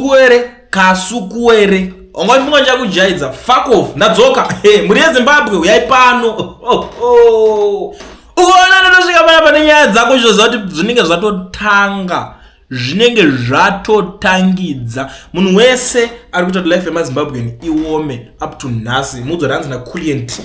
Kasukuwere, Kasukuwere, ungafunga ndichakujaidza. Fuck off, ndadzoka. Hey, mhuri yeZimbabwe, uyai pano. Oh. Ukaona ndotosvika pana pane nyaya dzako, zvoziva kuti zvinenge zvatotanga, zvinenge zvatotangidza. Munhu wese ari kuita kuti life yemaZimbabwean iome up to nhasi, mudzo ranzi naCulliant.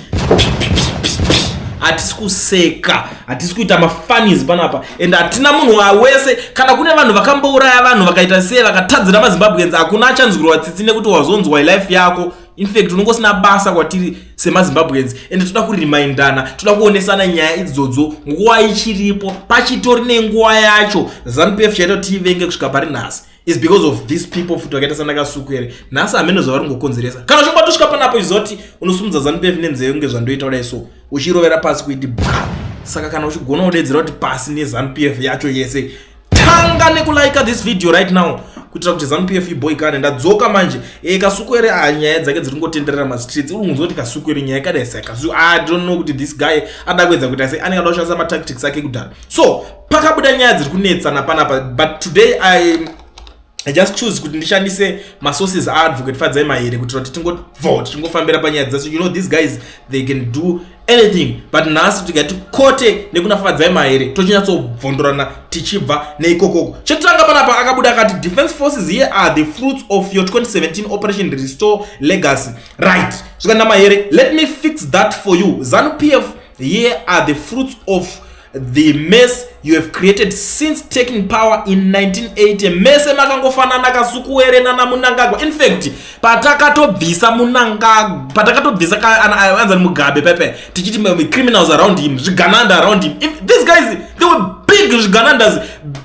Hatisi kuseka, hatisi kuita mafunnies panapa, and hatina munhu wese. Kana kune vanhu vakambouraya vanhu, vakaita sei, vakatadzira maZimbabweans, hakuna achanzwirwa tsitsi nekuti wazonzwa life yako. In fact, unongosina basa kwatiri semaZimbabweans, ende toda kurimindana, toda kuonesana nyaya idzodzo nguva ichiripo, pachitori nenguva yacho. ZANU PF chaita kuti tivenge kusvika pari nhasi is because of these people futi vakaita sanaKasukuwere. Nhasi hamene zvavari ngokonzeresa. Kana uchinge watosvika panapo, iziva kuti unosumudza ZANU PF nenzeve kunge zvandoita kudai, so uchirovera pasi kuiti bwa. Saka kana uchigona kudedzera kuti pasi neZANU PF yacho yese, tanga nekulaika this video right now kuitira kuti ZANU PF iboikane. Ndadzoka manje. Kasukuwere, a nyaya dzake dziri ngotenderera mastreets. Uri kunzwa kuti Kasukuwere nyaya yakadai sei? Kasu, I don't know kuti this guy ada kuedza kuita sei. Anenge ada kushandisa matactics ake kudhara. So pakabuda nyaya dziri kunetsana panapa, but today I just choose kuti ndishandise masources aAdvocate Fadzai Mahere kuitira kuti tingobvo tichingofambira panyaya dzacho. You know these guys, they can do anything, but nhasi tikati kote nekuna Fadzai Mahere, tochinyatsobvondorana tichibva neikokoko. Chekutanga panapa, akabuda akati, "Defense forces, here are the fruits of your 2017 Operation Restore Legacy." Right, zvikanda Mahere, "Let me fix that for you. ZANU PF, here are the fruits of the mess you have created since taking power in 1980." Mese makangofanana, Kasukuwere nanaMnangagwa. In fact, patakatobvisa Mnangagwa, patakatobvisa anzani Mugabe pepe, tichiti criminals around him, zvigananda around him. If these guys, they were big zviganandas,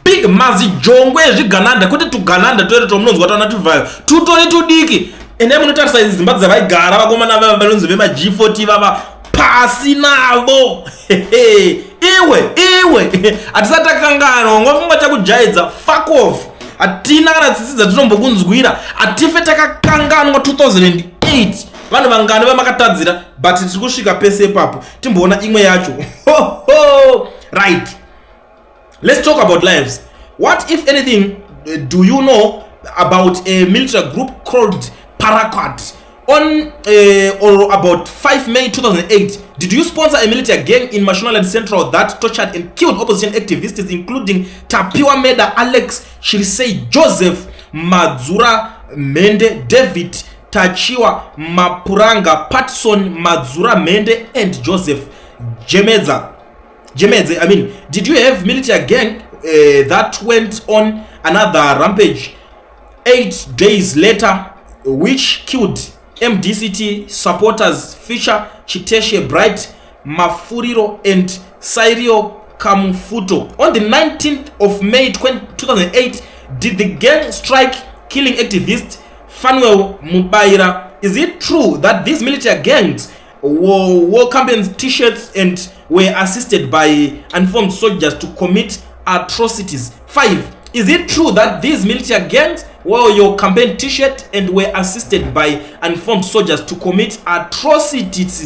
big mazijongwe ezvigananda, kwete tugananda toere tomunonzwa tana tuvhayo, tutori tudiki. Endai munotarisa dzimba dzavaigara vakomana vava vanonzi vemaG40 vava pasi navo. Iwe, iwe, hatisati takanganwa. Ungafunga chakujaidza. Fuck off, hatina kana tsitsi dzatinombokunzwira. Hatife takakanganwa 2008, vanhu vangani vamakatadzira, but tiri kusvika pese ipapo. Timboona imwe yacho. Right, let's talk about lives. "What, if anything, do you know about a military group called Paraquat? On or about 5 May 2008, did you sponsor a military gang in Mashonaland Central that tortured and killed opposition activists, including Tapiwa Meda, Alex Chirisei, Joseph Madzura Mende, David Tachiwa Mapuranga, Patson Madzura Mende and Joseph Jemedza Jemedze? I mean, did you have military gang that went on another rampage 8 days later, which killed MDCT supporters Fisher Chiteshe, Bright Mafuriro and Sairio Kamufuto? On the 19th of May 2008, did the gang strike, killing activist Fanuel Mubaira? Is it true that these military gangs wore campaign T-shirts and were assisted by uniformed soldiers to commit atrocities? Five, is it true that these military gangs wore your campaign T-shirt and were assisted by uniformed soldiers to commit atrocities?"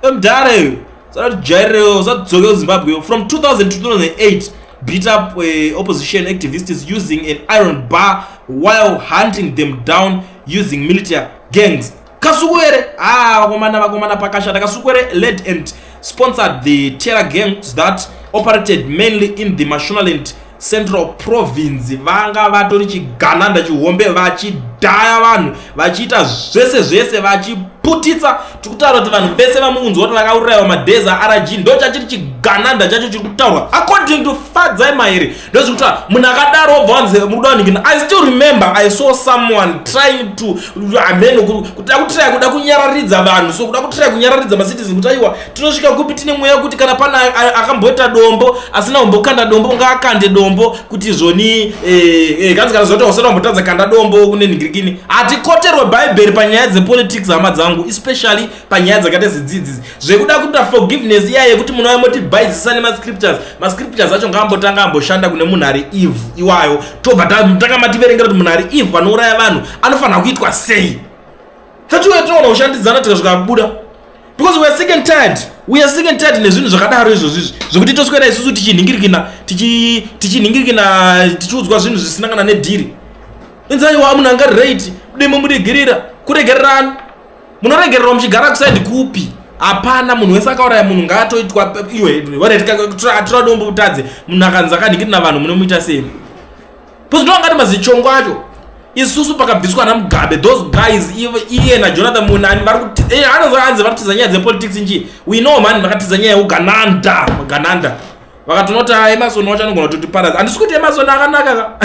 Mdare satijairirewo, usadzoke kuZimbabwe. "From 2000 to 2008, beat up opposition activists using an iron bar while hunting them down using military gangs." Kasukuwere, ah, vakomana, vakomana, pakashata. "Kasukuwere led and sponsored the terror gangs that operated mainly in the Mashonaland Central Province." Vanga vatori chigananda chihombe, vachidhaya vanhu, vachiita zvese zvese, vachiputitsa. Tiri kutaura kuti vanhu vese vamuunzwa kuti vakaurayiwa madheza RG, ndo chachiri chigananda chacho chiri kutaurwa according to Fadzai Mahere. Ndo zviri kutaura munhu akadaro, obva wanzi mukuda wanhingina. I still remember I saw someone trying to, amen, kuda kutraya kuda kunyararidza vanhu, so kuda kutraya kunyararidza macitizen kuti aiwa, tinosvika kupi? Tine mweya wekuti kana pana akamboita dombo, asina kumbokanda dombo, ngaakande dombo, kuti zvoni kanzi kana zoti usati wambotadza, kanda dombo. Kune nhingirikini, hatikoterwe Bhaibheri panyaya dzepolitics, hama dzangu, especially panyaya dzakaita sedzidzisi zvekuda kuita forgiveness iya yekuti munouya motibhaizisa nemascriptures. Mascriptures acho ngaambotanga amboshanda kune munhu ari eve iwayo, tobva tanga mativerengera kuti munhu ari eve anouraya vanhu anofanira kuitwa sei. Tatiuya tinoona kushandidzana tikasvika buda, because we are sick and tired. We are sick and tired nezvinhu zvakadaro izvozvo izvi, zvekuti toswera isusu tichinhingirikina, tichinhingirikina, tichiudzwa zvinhu zvisina kana nedhiri. Inzaiwa, munhu anga rate demo muregerera, kuregererani? Munoregererwa muchigara kuside kupi? Hapana. Munhu wese akauraya munhu ngaatoitwa iwe. Tora dombo utadze. Munhu akanzi akanhingirina vanhu, munomuita sei? Because ndovangati mazichongo acho. Isusu pakabviswa naMugabe, those guys, iye naJonathan Munani, vari anonzi vari kutiza nyaya dzepolitics nchi. We know man, vakatiza nyaya yeugananda. Magananda vakatonoti, "Ah, Emerson wacho anogona kutotiparadza." Handisi kuti Emerson akanaka ka.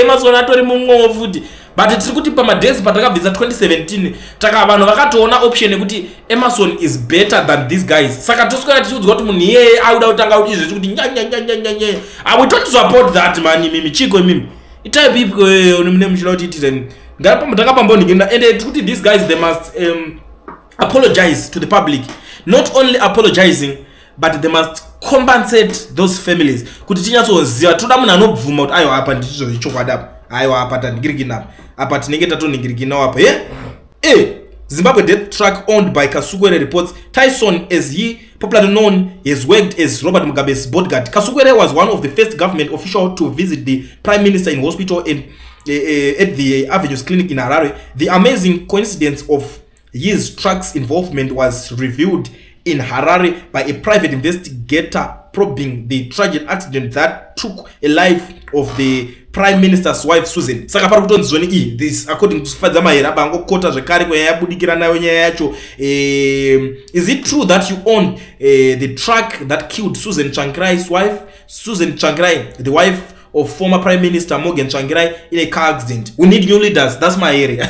Emerson atori mumwewo futi, but tiri kuti pamadhesi patakabvisa 2017, taka vanhu vakatoona option yekuti Emerson is better than these guys. Saka toswera tichiudzwa kuti munhu iyeye auda kutanga kuti izvezvi kuti nyanyanyanyanyanya. We don't support that man. Imimi chiko imimi, itype ipi mune muchida kuti itire? Takapambonhingirina. Ende tiri kuti these guys, they must apologize to the public. Not only apologizing, but they must compensate those families kuti tinyatsoziva. Toda munhu anobvuma kuti, "Aiwa, apa ndizvo zvechokwadi apa, aiwa, apa tanhingirikina apa, apa tinenge tatonhingirikinawo apa." Ye e Zimbabwe death truck owned by Kasukwere reports Tyson, as he popularly known, has worked as Robert Mugabe's bodyguard. Kasukwere was one of the first government official to visit the prime minister in hospital and at the Avenues Clinic in Harare. The amazing coincidence of his truck's involvement was revealed in Harare by a private investigator probing the tragic accident that took a life of the prime minister's wife, Susan. Saka pari kutonzi zvoni iyi, this according to Fadza Mahera, abangokota zvekare kwenyaya yabudikira nayo nyaya yacho. Is it true that you own the truck that killed Susan Tsvangirai's wife, Susan Tsvangirai, the wife of former Prime Minister Morgan Tsvangirai, in a car accident? We need new leaders. That's my area.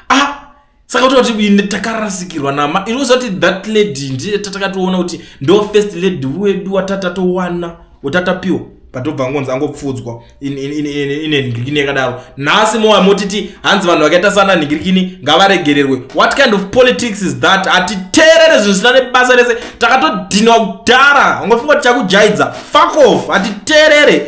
Ah, saka kutoti takarasikirwa nama inoziva kuti that lady ndiye tatakatoona kuti ndo first lady wedu watatatowana, watatapiwa, patobva ngonzi angopfudzwa ine nhingirikini yakadaro. Nhasi mowa motiti hanzi vanhu vakaita sana nhingirikini ngavaregererwe. What kind of politics is that? Hatiteerere zvinhu zvisina nebasa rese. Takatodhinwa kudhara. Ungofunga kuti chakujaidza. Fuck off, hatiteerere.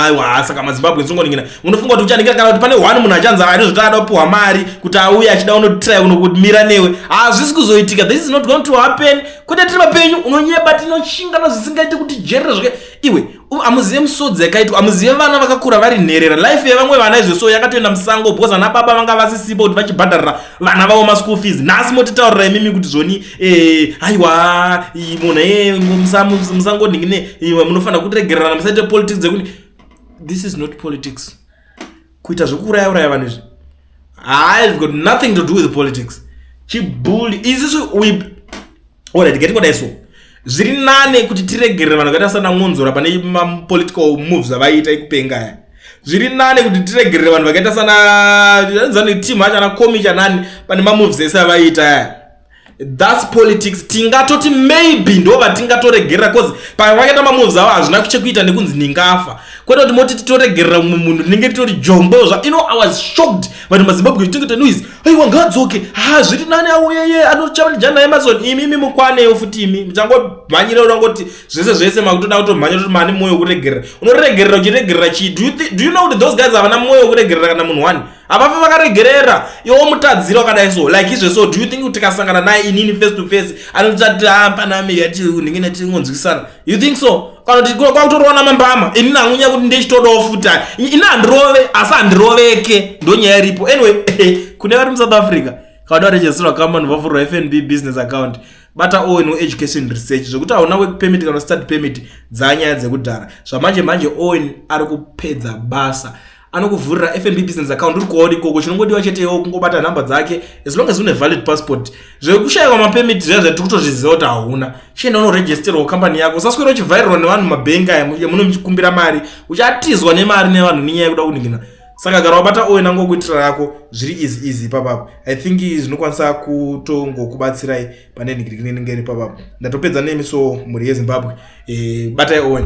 Aiwa, saka maZimbabwe singoningina, unofunga kuti uchaningira kana kuti pane one munhu achanzi anozoti kupiwa mari kuti auye achida unotry unokumira newe? Hazvisi kuzoitika. This is not going to happen. Kwete, tiri mapenyu. Unonyeba, tinoshingana zvisingaiti kuti jerere zvake. Iwe, hamuzive musodzi yakaitwa, hamuzive vana vakakura vari nherera. Life yevamwe vana izvo so yakatoenda musango because vana baba vanga vasisipo kuti vachibhadharira vana vavo maschool fees. Nhasi motitaurira imimi kuti zvoni aiwa, munhu musangoningine, munofanira kuregererana, musaite politics dzekuti. This is not politics. Kuita zvekuuraya uraya vanhu izvi, I've got nothing to do with politics. Chibully isusu we, alright, getingodai so, zviri nane kuti tiregerere vanhu vakaita sana Mwonzora pane mapolitical moves avaita ekupenga aya. Zviri nane kuti tiregerere vanhu vakaita sana zani team acho, ana Komichi, anani, pane mamoves ese avaita aya. That's politics. Tingatoti maybe ndo vatingatoregerera cause pavakaita mamoves avo hazvina chekuita nekunzi ningafa. Kwete kuti moti titoregerera mumwe munhu rinenge ritori jombo zva. I was shocked. Vanhu maZimbabwe chitengeta noise, "Aiwa, ngaadzoke, ha, zviri nani auyeye anochallenge naEmerson." Imimi mukwanewo futi, imi muchangomhanyira unangoti zvese zvese makutoda kutomhanya kuti mani mwoyo wekuregerera. Unoregerera uchiregerera chii? Do you know kuti those guys havana mwoyo wekuregerera kana munhu one? Havafi vakaregerera. Iwo mutadziro wakadai so, like izve so, do you think kuti tikasangana naye inini face to face anotati panami yati ndinge tingonzwisana? You think so? Kana kuti kwakutorova namambama? Inini hangunya kuti ndechitodawo futi. Ini handirove, asi handiroveke, ndo nyaya iripo. Anyway, kune vari muSouth Africa, kauda kuregisterwa company, vavhurwa FNB business account, bata Owen Education Research. Zvekuti hauna work permit kana study permit, dzanyaya dzekudhara. Zvamanje manje Owen ari kupedza basa, anokuvhurira FNB business account uri kuwauri ikoko. Chinongodiwa chetewo kungobata nhamba dzake, as long as une valid passport. Zvekushayiwa mapermit zviya zvatiri kutozviziva kuti hauna, chienda unoregisterwa kambani yako. Usaswera uchivhairirwa nevanhu mabhengi aya muno muchikumbira mari, uchatizwa nemari nevanhu nenyaya yekuda kuningina. Saka gara wabata Owen angokuitira rako zviri easy easy ipapapo. I think zvinokwanisa kutongokubatsirai pane nhingirikini inenge iri ipapapo. Ndatopedza nemi. So mhuri yeZimbabwe, batai Owen.